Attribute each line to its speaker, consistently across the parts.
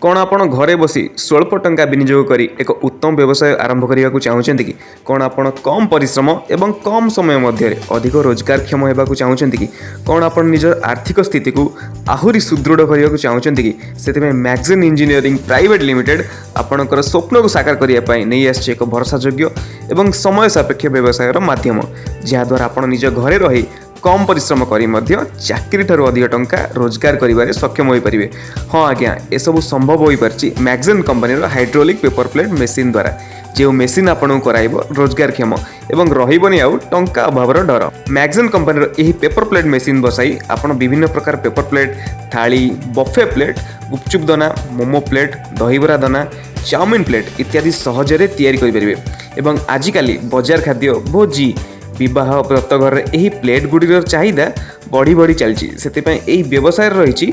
Speaker 1: କ'ଣ ଆପଣ ଘରେ ବସି ସ୍ୱଳ୍ପ ଟଙ୍କା ବିନିଯୋଗ କରି ଏକ ଉତ୍ତମ ବ୍ୟବସାୟ ଆରମ୍ଭ କରିବାକୁ ଚାହୁଁଛନ୍ତି କି? କ'ଣ ଆପଣ କମ୍ ପରିଶ୍ରମ ଏବଂ କମ୍ ସମୟ ମଧ୍ୟରେ ଅଧିକ ରୋଜଗାରକ୍ଷମ ହେବାକୁ ଚାହୁଁଛନ୍ତି କି? କ'ଣ ଆପଣ ନିଜର ଆର୍ଥିକ ସ୍ଥିତିକୁ ଆହୁରି ସୁଦୃଢ଼ କରିବାକୁ ଚାହୁଁଛନ୍ତି କି? ସେଥିପାଇଁ ମ୍ୟାଗଜିନ୍ ଇଞ୍ଜିନିୟରିଂ ପ୍ରାଇଭେଟ୍ ଲିମିଟେଡ୍ ଆପଣଙ୍କର ସ୍ୱପ୍ନକୁ ସାକାର କରିବା ପାଇଁ ନେଇ ଆସିଛି ଏକ ଭରସାଯୋଗ୍ୟ ଏବଂ ସମୟ ସାପେକ୍ଷ ବ୍ୟବସାୟର ମାଧ୍ୟମ, ଯାହାଦ୍ୱାରା ଆପଣ ନିଜ ଘରେ ରହି କମ୍ ପରିଶ୍ରମ କରି ମଧ୍ୟ ଚାକିରିଠାରୁ ଅଧିକ ଟଙ୍କା ରୋଜଗାର କରିବାରେ ସକ୍ଷମ ହୋଇପାରିବେ। ହଁ ଆଜ୍ଞା, ଏସବୁ ସମ୍ଭବ ହୋଇପାରିଛି ମ୍ୟାଗଜିନ୍ କମ୍ପାନୀର ହାଇଡ୍ରୋଲିକ୍ ପେପର ପ୍ଲେଟ୍ ମେସିନ୍ ଦ୍ୱାରା, ଯେଉଁ ମେସିନ୍ ଆପଣଙ୍କୁ କରାଇବ ରୋଜଗାରକ୍ଷମ ଏବଂ ରହିବନି ଆଉ ଟଙ୍କା ଅଭାବର ଡର। ମ୍ୟାଗଜିନ୍ କମ୍ପାନୀର ଏହି ପେପର ପ୍ଲେଟ୍ ମେସିନ୍ ବସାଇ ଆପଣ ବିଭିନ୍ନ ପ୍ରକାର ପେପର ପ୍ଲେଟ୍, ଥାଳି, ବଫେ ପ୍ଲେଟ୍, ଗୁପଚୁପ୍ ଦନା, ମୋମୋ ପ୍ଲେଟ୍, ଦହିବରା ଦନା, ଚାଉମିନ୍ ପ୍ଲେଟ୍ ଇତ୍ୟାଦି ସହଜରେ ତିଆରି କରିପାରିବେ। ଏବଂ ଆଜିକାଲି ବଜାର ଖାଦ୍ୟ, ଭୋଜି, ବିବାହ, ବ୍ରତଘରରେ ଏହି ପ୍ଲେଟ୍ ଗୁଡ଼ିକର ଚାହିଦା ବଢ଼ି ବଢ଼ି ଚାଲିଛି। ସେଥିପାଇଁ ଏହି ବ୍ୟବସାୟରେ ରହିଛି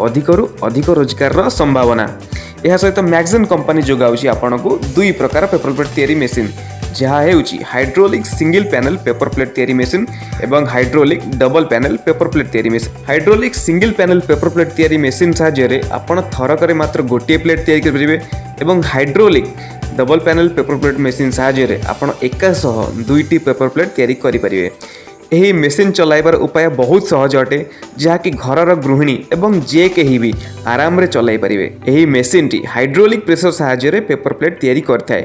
Speaker 1: ଅଧିକରୁ ଅଧିକ ରୋଜଗାରର ସମ୍ଭାବନା। ଏହା ସହିତ ମ୍ୟାଗଜିନ୍ କମ୍ପାନୀ ଯୋଗାଉଛି ଆପଣଙ୍କୁ ଦୁଇ ପ୍ରକାର ପେପର ପ୍ଲେଟ୍ ତିଆରି ମେସିନ୍, ଯାହା ହେଉଛି hydraulic single panel paper plate ତିଆରି ମେସିନ୍ ଏବଂ hydraulic double panel paper plate ତିଆରି machine. Hydraulic single panel paper plate ତିଆରି ମେସିନ୍ ସାହାଯ୍ୟରେ ଆପଣ ଥରକରେ ମାତ୍ର ଗୋଟିଏ ପ୍ଲେଟ୍ ତିଆରି କରିପାରିବେ ଏବଂ hydraulic double panel paper plate machine ସାହାଯ୍ୟରେ ଆପଣ ଏକା ସହ ଦୁଇଟି ପେପର ପ୍ଲେଟ୍ ତିଆରି କରିପାରିବେ। ଏହି ମେସିନ୍ ଚଲାଇବାର ଉପାୟ ବହୁତ ସହଜ ଅଟେ, ଯାହାକି ଘରର ଗୃହିଣୀ ଏବଂ ଯେ କେହି ବି ଆରାମରେ ଚଲାଇ ପାରିବେ। ଏହି ମେସିନ୍ଟି ହାଇଡ୍ରୋଲିକ୍ ପ୍ରେସର ସାହାଯ୍ୟରେ ପେପର ପ୍ଲେଟ୍ ତିଆରି କରିଥାଏ।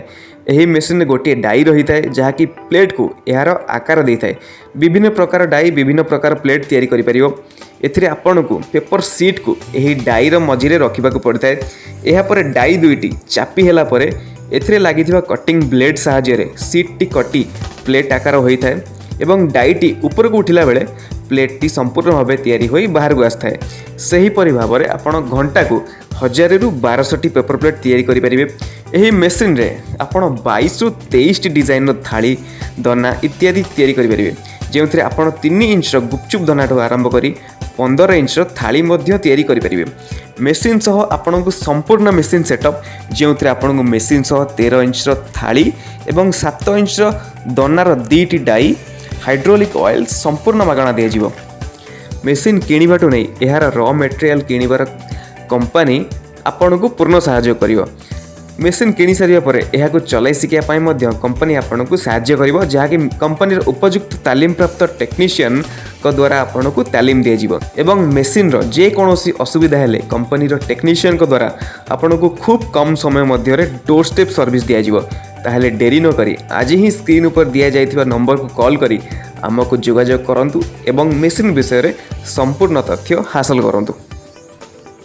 Speaker 1: ଏହି ମେସିନ୍ରେ ଗୋଟିଏ ଡାଇ ରହିଥାଏ, ଯାହାକି ପ୍ଲେଟ୍କୁ ଏହାର ଆକାର ଦେଇଥାଏ। ବିଭିନ୍ନ ପ୍ରକାର ଡାଇ ବିଭିନ୍ନ ପ୍ରକାର ପ୍ଲେଟ୍ ତିଆରି କରିପାରିବ। ଏଥିରେ ଆପଣଙ୍କୁ ପେପର ସିଟ୍କୁ ଏହି ଡାଇର ମଝିରେ ରଖିବାକୁ ପଡ଼ିଥାଏ। ଏହାପରେ ଡାଇ ଦୁଇଟି ଚାପି ହେଲା ପରେ ଏଥିରେ ଲାଗିଥିବା କଟିଂ ବ୍ଲେଡ୍ ସାହାଯ୍ୟରେ ସିଟ୍ଟି କଟି ପ୍ଲେଟ୍ ଆକାର ହୋଇଥାଏ ଏବଂ ଡାଇଟି ଉପରକୁ ଉଠିଲା ବେଳେ ପ୍ଲେଟ୍ଟି ସମ୍ପୂର୍ଣ୍ଣ ଭାବେ ତିଆରି ହୋଇ ବାହାରକୁ ଆସିଥାଏ। ସେହିପରି ଭାବରେ ଆପଣ ଘଣ୍ଟାକୁ 1000ରୁ 1200ଟି ପେପର ପ୍ଲେଟ୍ ତିଆରି କରିପାରିବେ। ଏହି ମେସିନ୍ରେ ଆପଣ 22ରୁ 23ଟି ଡିଜାଇନର ଥାଳି, ଦନା ଇତ୍ୟାଦି ତିଆରି କରିପାରିବେ, ଯେଉଁଥିରେ ଆପଣ 3 ଇଞ୍ଚର ଗୁପଚୁପ୍ ଦନାଠୁ ଆରମ୍ଭ କରି 15 ଇଞ୍ଚର ଥାଳି ମଧ୍ୟ ତିଆରି କରିପାରିବେ। ମେସିନ୍ ସହ ଆପଣଙ୍କୁ ସମ୍ପୂର୍ଣ୍ଣ ମେସିନ୍ ସେଟଅପ୍, ଯେଉଁଥିରେ ଆପଣଙ୍କୁ ମେସିନ୍ ସହ 13 ଇଞ୍ଚର ଥାଳି ଏବଂ 7 ଇଞ୍ଚର ଦନାର ଦୁଇଟି ଡାଇ, ହାଇଡ୍ରୋଲିକ୍ ଅଏଲ୍ ସମ୍ପୂର୍ଣ୍ଣ ମାଗଣା ଦିଆଯିବ। ମେସିନ୍ କିଣିବାଠୁ ନେଇ ଏହାର ର ମେଟେରିଆଲ୍ କିଣିବାର କମ୍ପାନୀ ଆପଣଙ୍କୁ ପୂର୍ଣ୍ଣ ସାହାଯ୍ୟ କରିବ। ମେସିନ୍ କିଣି ସାରିବା ପରେ ଏହାକୁ ଚଲାଇ ଶିଖିବା ପାଇଁ ମଧ୍ୟ କମ୍ପାନୀ ଆପଣଙ୍କୁ ସାହାଯ୍ୟ କରିବ, ଯାହାକି କମ୍ପାନୀର ଉପଯୁକ୍ତ ତାଲିମପ୍ରାପ୍ତ ଟେକ୍ନିସିଆନଙ୍କ ଦ୍ୱାରା ଆପଣଙ୍କୁ ତାଲିମ ଦିଆଯିବ। ଏବଂ ମେସିନ୍ର ଯେକୌଣସି ଅସୁବିଧା ହେଲେ କମ୍ପାନୀର ଟେକ୍ନିସିଆନଙ୍କ ଦ୍ୱାରା ଆପଣଙ୍କୁ ଖୁବ୍ କମ୍ ସମୟ ମଧ୍ୟରେ ଡୋର୍ ଷ୍ଟେପ୍ ସର୍ଭିସ୍ ଦିଆଯିବ। ତାହେଲେ ଡେରି ନକରି ଆଜି ହିଁ ସ୍କ୍ରିନ୍ ଉପରେ ଦିଆଯାଇଥିବା ନମ୍ବରକୁ କଲ୍ କରି ଆମକୁ ଯୋଗାଯୋଗ କରନ୍ତୁ ଏବଂ ମେସିନ୍ ବିଷୟରେ ସମ୍ପୂର୍ଣ୍ଣ ତଥ୍ୟ ହାସଲ କରନ୍ତୁ।